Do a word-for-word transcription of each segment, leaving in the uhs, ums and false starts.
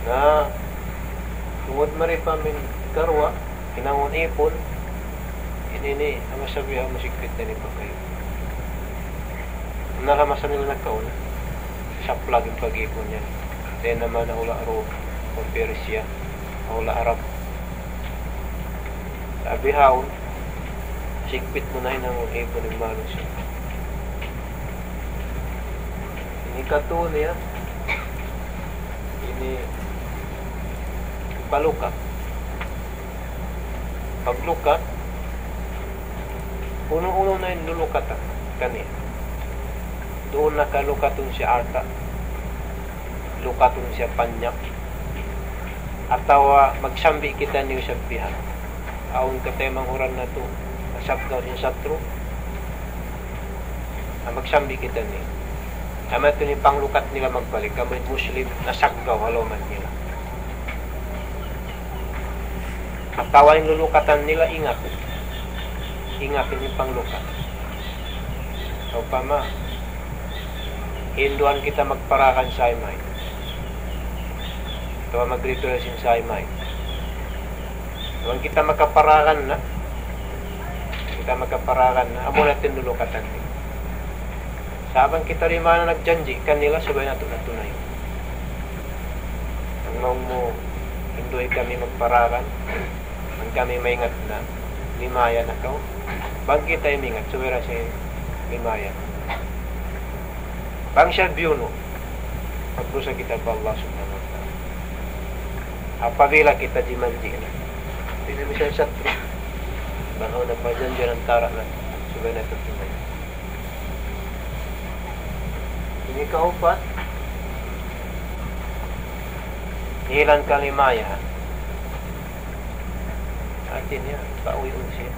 Na, tungud mari pa amin karuwa, hinangun ipun, ini, ini, amu sabi, amu sigpit na ini pa kayu. Na, ha masa nila nakauna, saplag in pag-ipun niya. Dayn ha manga hula' Rome, o Persia, hula' Arab. Sa' bihaun, sigpit mu na hinangun ipun in manusiya'. Ini katu' niya, ini palukat. Paglukat, unu-unu na in lulukatan kaniya. Duun na ka lukatun siya alta', lukatun siya panyak, atawa magsambi' kitaniyu isab bihan. Awn kataymanghuran natu', nasaggaw sin satru', na magsambi' kitaniyu. Amu yadtu in panglukat nila magbalik, amu in Muslim, nasaggaw ha lawm nila. Atawa in lulukatan nila ingat. Ingat in panglukat. Sawpama, hinduan kita magparakan saymay. Atawa mag-repair sin saymay. Bang kita makaparakan na, kita makaparakan na, amu na in lulukatan nila. Sa' bang kita di' man nagjanji' kanila, subay natu' na tunayun. Bang mawn mu, hindu'i kami magparakan, bang kami maingat na, limaya na kaw. Bang kita imingat, subay ra siya limaya. Bang siya biyunu', magdusa kita pa Allah Subhanahu wa Ta'ala. Apabila kita jimanji' na, di' na misan satru', bang awn nagpajanji' antara' natu', subay natu' tunayun. Ini kaupat, dihilan kalimaya. Hati niya, pauwi' siya.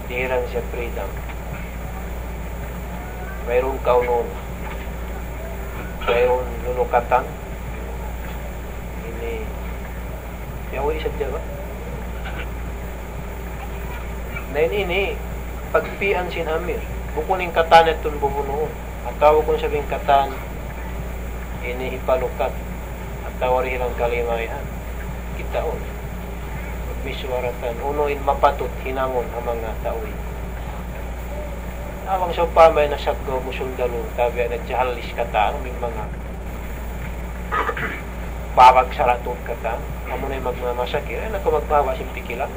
Dihilan siya freedom. Wayruun kaunun. Wayruun lulukatan. Ini, ya, uwi' sadja ba? Na ini, ini, pagpi'an sin amir. Bukun in katan yadtu in bubunuun. Atawa bukun sabab in katan, ini hipalukat. Atawa dihilan kalimayahan. Kitaun. Misuwaratan. Unu in mapatut hinangun ha manga tau ini. Bang sawpama in nasaggaw mu sundalu, tabi' na jahalis katan, amu in manga babag sara' tuud katan, amu na in magmamasa, kira na kaw magbaba' sin pikilan.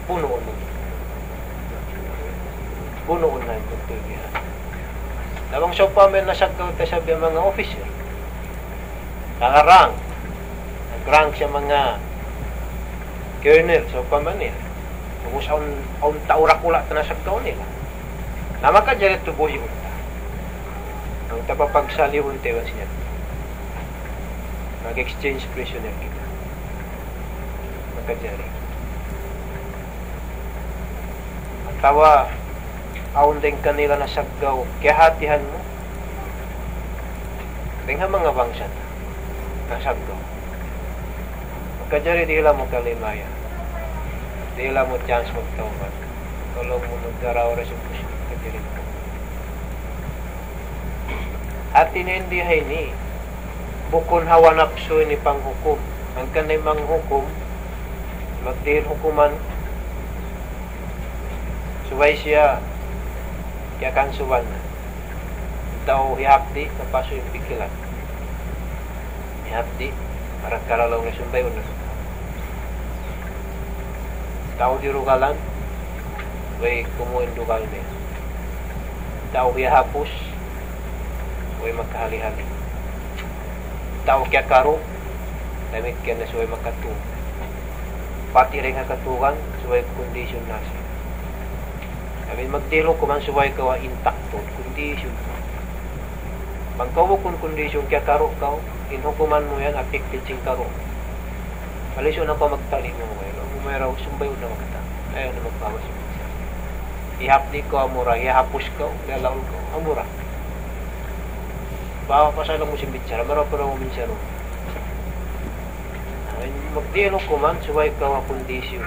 Bunuun na. Bunuun na in pagtuy bihan. Na bang sawpama in nasaggaw ta isab in manga officer. Nag-rank. Nag-rank siya manga colonel, sawpama niya. Ubus awn, awn tau dakula' ta nasaggaw nila. Na makajari tuud buyuun ta. Bang ta papagsaliun ta iban siya. Mag-exchange prisoner kita. Makajari. Atawa, awn dayn kanila nasaggaw, kiyahatihan mu. Dayn ha manga bangsa ta, nasaggaw. Makajari dihilan mu kalimaya. Dihilan mu chance magtawbat. Kalu mu naggaraw ra sin Muslim, makajari mu. Hati niya in di ha ini, bukun hawa napsu ini panghukum. Hangkan na in manghukum, magdihil hukuman, subay siya kiyakansuban na. Tau hiyapdi', kapasu in pikilan. Hiyapdi', para kalalaw niya sumbayun na. Tau dirugalan, way kumuin dugal niya. Tau hiyahapus, way makahali-hali. Tau kiyakaru', damikkiyan na subay makatug. Pati dayn ha katugan, subay kondisyon na siya. Amin magdihil hukuman subay kaw intakto, kondisyon. Bang kaw bukun kondisyon, kiyakaru' kaw, in hukuman mu yan, affected sin karu'. Malisu na kaw magtali' mu, way. Bang mu mayraw, sumbayun na makata. Ayaw na magbawas sin bichara. Hiyapdi' kaw, amura. Hiyahapus kaw, lalaul kaw, amura. Bawa' pa sa' laung mu sin bichara, maraw pa laung mu minsan. Ay, magdihil hukuman, subay kaw ha kondisyon.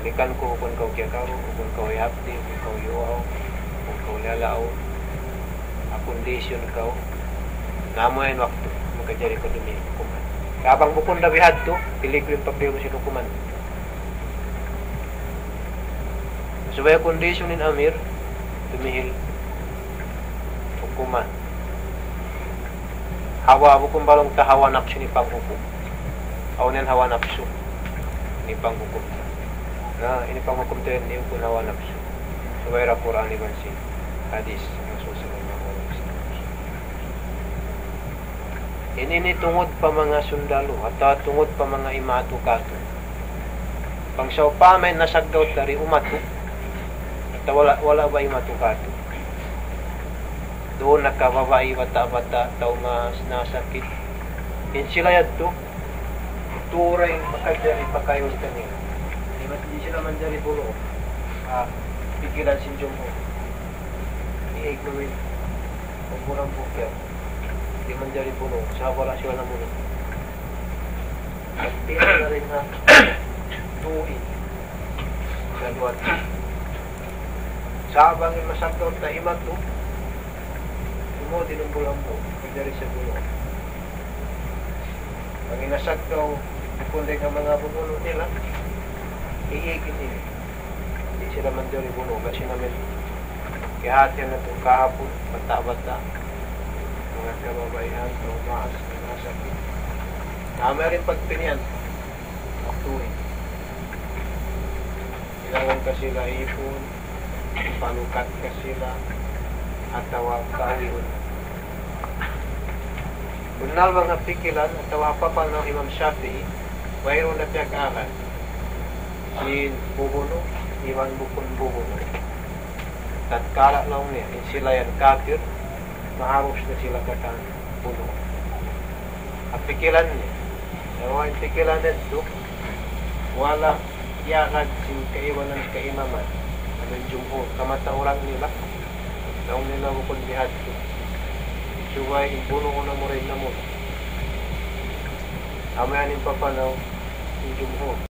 Balikan ku, bukun kaw kiyakaru', bukun kaw hiyapdi', bukun kaw iyuhaw, bukun kaw lalaul. kondisyon kaw, na amu yan waktu makajari kaw dumihil hukuman. Sa' bang bukun da bihadtu, piligru in pagbiya' mu sin hukuman. Subay kondisyon in amir, dumihil hukuman. Hawa, bukun balung ta hawa napsu in panghukum. Awn yan hawa napsu in panghukum. Na, in panghukum ta yan, di' bukun hawa napsu. Subay da Qur'an iban sin hadith Rasul sallallahu alayhi wasallam. Ini ini tungud pa manga sundalu, atawa tungud pa manga imatu katu'. Bang sawpama in nasaggaw ta di' umatu, atawa wala', wala' ba imatu katu'. Duun nakababai, bata'-bata', tau mas nasakit. In sila yadtu, turay makajari pakayun kanila. Di' man, di' sila manjari bunu'. Ah, pikilan sin jumhur. Iig namin. Pagkurang bukya. Di' manjari bunu'. Sa' wala' sila namunu'. Pagpila na rin ha. Tuwi. Sa' duwa. Sa' bang in masaggaw ta imatu, imu di' nung bulambu, manjari siya bunu'. Bang in nasaggaw, bukun dayn ha manga bunu' nila, iigin nila. Di' sila manjari bunu', kasi namin kiyahatihan natu' kahapun, bata'-bata', manga kababaihan, tau maas, nasakit. Na, mayroon pagpilian. Waktu ini. Ilawan ka sila ipun, palukat ka sila, atawa kauyun. Bunnal bang ha pikilan atawa ha panaw Imam Shafi'i, wayruun na piyag-alan sin bubunu' iban bukun bubunu'. Tatkala laung niya, in sila yan kafir, maharus na sila katan bunu'. Ha pikilan niya. Pero in pikilan niya tu, wala' iyagad sin kaibanan kaimaman. Amun jumhur, kamatauran nila. Laung nila bukun bihadtu. Subay in bunu' na mu rin na mu. Amu yan in papanaw sin jumhur.